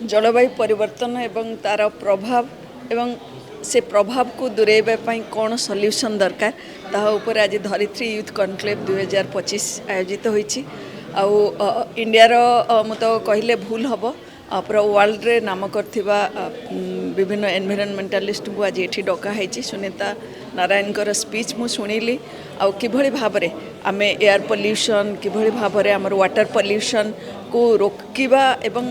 ଜଳବାୟୁ ପରିବର୍ତ୍ତନ ଏବଂ ତା'ର ପ୍ରଭାବ ଏବଂ ସେ ପ୍ରଭାବକୁ ଦୂରେଇବା ପାଇଁ କ'ଣ ସଲ୍ୟୁସନ୍ ଦରକାର, ତାହା ଉପରେ ଆଜି ଧରିତ୍ରୀ ୟୁଥ୍ କନକ୍ଲେଭ୍ 2025 ଆୟୋଜିତ ହୋଇଛି। ଆଉ ଇଣ୍ଡିଆର ମୁଁ ତ କହିଲେ ଭୁଲ ହେବ, ପୁରା ୱାର୍ଲଡ଼ରେ ନାମ କରିଥିବା ବିଭିନ୍ନ ଏନଭାଇରନମେଣ୍ଟାଲିଷ୍ଟଙ୍କୁ ଆଜି ଏଠି ଡକା ହେଇଛି। ସୁନୀତା ନାରାୟଣଙ୍କର ସ୍ପିଚ୍ ମୁଁ ଶୁଣିଲି ଆଉ କିଭଳି ଭାବରେ ଆମେ ଏୟାର ପଲ୍ୟୁସନ୍, କିଭଳି ଭାବରେ ଆମର ୱାଟର ପଲ୍ୟୁସନ୍କୁ ରୋକିବା ଏବଂ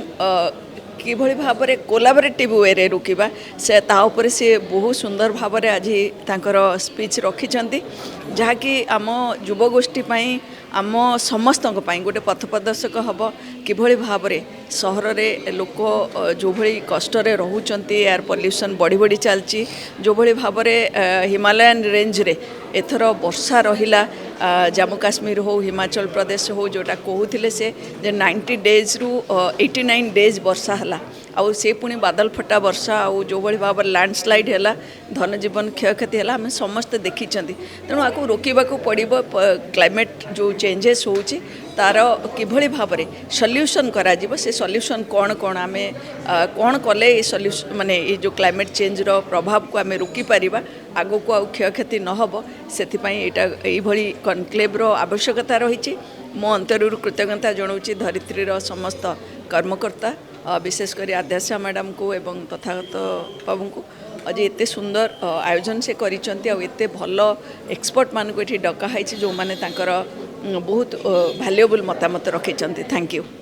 କିଭଳି ଭାବରେ କୋଲାବରେଟିଭ୍ ୱେରେ ରୋକିବା, ସେ ତା ଉପରେ ସେ ବହୁତ ସୁନ୍ଦର ଭାବରେ ଆଜି ତାଙ୍କର ସ୍ପିଚ୍ ରଖିଛନ୍ତି, ଯାହାକି ଆମ ଯୁବଗୋଷ୍ଠୀ ପାଇଁ, ଆମ ସମସ୍ତଙ୍କ ପାଇଁ ଗୋଟେ ପଥପ୍ରଦର୍ଶକ ହେବ। କିଭଳି ଭାବରେ ସହରରେ ଲୋକ ଯେଉଁଭଳି କଷ୍ଟରେ ରହୁଛନ୍ତି, ଏୟାର ପଲ୍ୟୁସନ୍ ବଢ଼ି ବଢ଼ି ଚାଲିଛି, ଯେଉଁଭଳି ଭାବରେ ହିମାଲୟାନ ରେଞ୍ଜରେ ଏଥର ବର୍ଷା ରହିଲା, ଜାମ୍ମୁ କାଶ୍ମୀର ହଉ, ହିମାଚଳ ପ୍ରଦେଶ ହଉ, ଯେଉଁଟା କହୁଥିଲେ ସେ ଯେ 90 ଡେଜ୍ରୁ 89 ଡେଜ୍ ବର୍ଷା ହେଲା ଆଉ ସେ ପୁଣି ବାଦଲ ଫଟା ବର୍ଷା, ଆଉ ଯେଉଁଭଳି ଭାବରେ ଲ୍ୟାଣ୍ଡସ୍ଲାଇଡ୍ ହେଲା, ଧନଜୀବନ କ୍ଷୟକ୍ଷତି ହେଲା, ଆମେ ସମସ୍ତେ ଦେଖିଛନ୍ତି। ତେଣୁ ଆକୁ ରୋକିବାକୁ ପଡ଼ିବ। କ୍ଲାଇମେଟ୍ ଯେଉଁ ଚେଞ୍ଜେସ୍ ହେଉଛି, ତା'ର କିଭଳି ଭାବରେ ସଲ୍ୟୁସନ୍ କରାଯିବ, ସେ ସଲ୍ୟୁସନ୍ କ'ଣ କ'ଣ, ଆମେ କ'ଣ କଲେ ଏ ସଲ୍ୟୁସନ୍ ମାନେ ଏଇ ଯେଉଁ କ୍ଲାଇମେଟ୍ ଚେଞ୍ଜର ପ୍ରଭାବକୁ ଆମେ ରୋକିପାରିବା, ଆଗକୁ ଆଉ କ୍ଷୟକ୍ଷତି ନ ହେବ, ସେଥିପାଇଁ ଏଇଟା ଏଇଭଳି କନକ୍ଲେଭ୍ର ଆବଶ୍ୟକତା ରହିଛି। ମୋ ଅନ୍ତରରୁ କୃତଜ୍ଞତା ଜଣାଉଛି ଧରିତ୍ରୀର ସମସ୍ତ କର୍ମକର୍ତ୍ତା, ବିଶେଷ କରି ଆଦ୍ୟାଶା ମ୍ୟାଡ଼ାମକୁ ଏବଂ ତଥାଗତ ବାବୁଙ୍କୁ। ଆଜି ଏତେ ସୁନ୍ଦର ଆୟୋଜନ ସେ କରିଛନ୍ତି ଆଉ ଏତେ ଭଲ ଏକ୍ସପର୍ଟମାନଙ୍କୁ ଏଠି ଡକା ହେଇଛି, ଯେଉଁମାନେ ତାଙ୍କର ବହୁତ ଭାଲ୍ୟୁଏବୁଲ୍ ମତାମତ ରଖିଛନ୍ତି। Thank you.